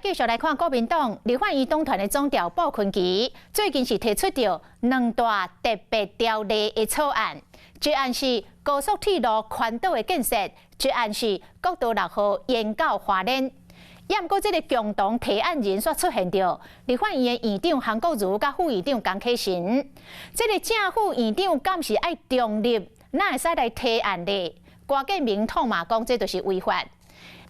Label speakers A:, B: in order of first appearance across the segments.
A: 繼續來看國民黨立法院黨團的總召傅崐萁，最近是提出著兩大特別條例的草案，一案是高速鐵路環島的建設，一案是國道六號延到花蓮。也毋過，這個共同提案人煞出現著立法院的院長韓國瑜佮副院長江啟臣。這個正副院長敢是愛中立，哪會使來提案咧？郭建明痛罵講，這就是違法。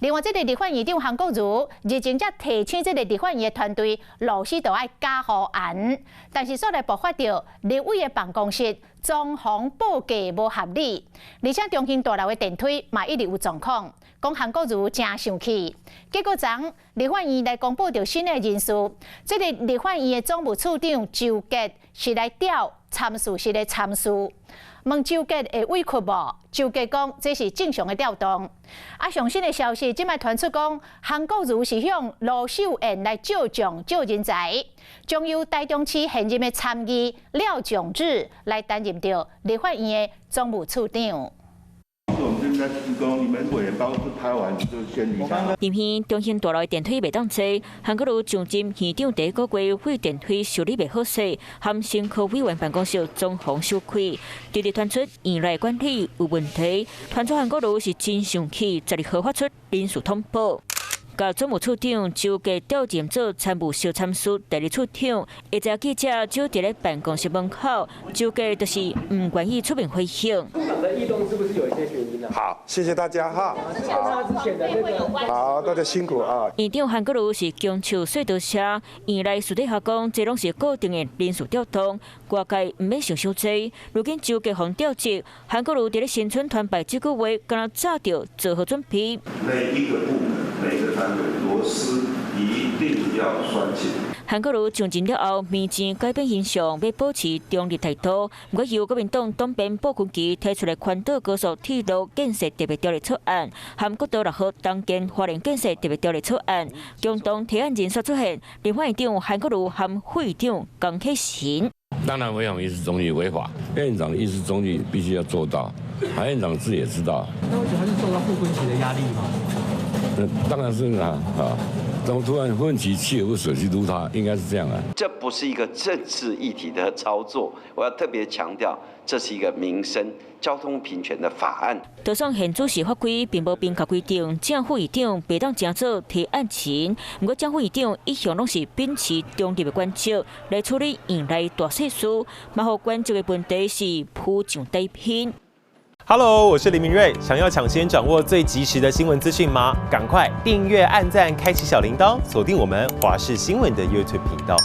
A: 另外，這個立法院長韓國瑜日前才提醒這個立法院的團隊，螺絲都愛加予絚，但是煞來爆發著立委的辦公室裝潢報價無合理，而且中興大樓的電梯嘛一直有狀況，講韓國瑜誠生氣。結果，昨立法院來公布著新的人事，這個立法院的總務處長周傑是來調參事室的參事。問周傑會委屈無？周傑講這是正常的調動。啊，上新的消息，這擺傳出講，韓國瑜是向盧秀燕來借將借人才，將由台中市現任的參議廖炯智來擔任著立法院的總務處長。
B: 我們正在施工，你們委員包是拍完就先離開。
C: 林邊中興大樓電梯袂當坐，韓國瑜上任院長第一個月廢電梯修理袂好勢，含新科委員辦公室裝潢收虧，直直傳出院內管理有問題，傳出韓國瑜是真生氣，12號發出人事通報，共總務處長周傑調任做參務室參事代理處長。下晝記者就佇咧辦公室門口，周傑就是毋願意出面回應。
D: 部長的異動是不是有一些原因呢？
E: 好，謝謝大家哈。好，大家辛苦啊。
C: 院長韓國瑜是強手說多謝，院內私底下講，這攏是固定的人事調動，外界毋免想傷濟。如今周傑予調職，韓國瑜佇咧新春團拜這句話，敢若早就做好準備。
B: 每一個部門、每個單位螺絲一定要拴緊。
C: 韓國瑜上任了後，明前改變形象，欲保持中立態度。毋過由國民黨黨鞭傅崐萁提出的環島高速鐵路建設特別條例草案，含國道六號東建花蓮建設特別條例草案，共同提案人煞出現，立法院長韓國瑜含副院長江啟臣。
F: 當然，違反議事中立違法，院長議事中立必須要做到，韓院長自己也知道。
D: 那為什麼還是受到傅崐萁的壓力嗎？
F: 那當然是啦，啊。怎麼突然問起鍥而不捨去擼他，應該是這樣啊。
G: 這不是一個政治議題的操作，我要特別強調，這是一個民生交通平權的法案。
C: 就算現主時法規並無明確規定，正副院長袂當成做提案人，毋過正副院長一向攏是秉持中立的原則來處理院內大細事，嘛予關注的問題是浮上台面。
H: Hello，我是林明瑞。想要搶先掌握最及時的新聞資訊嗎？趕快訂閱、按讚、開啟小鈴鐺，鎖定我們華視新聞的 YouTube 頻道。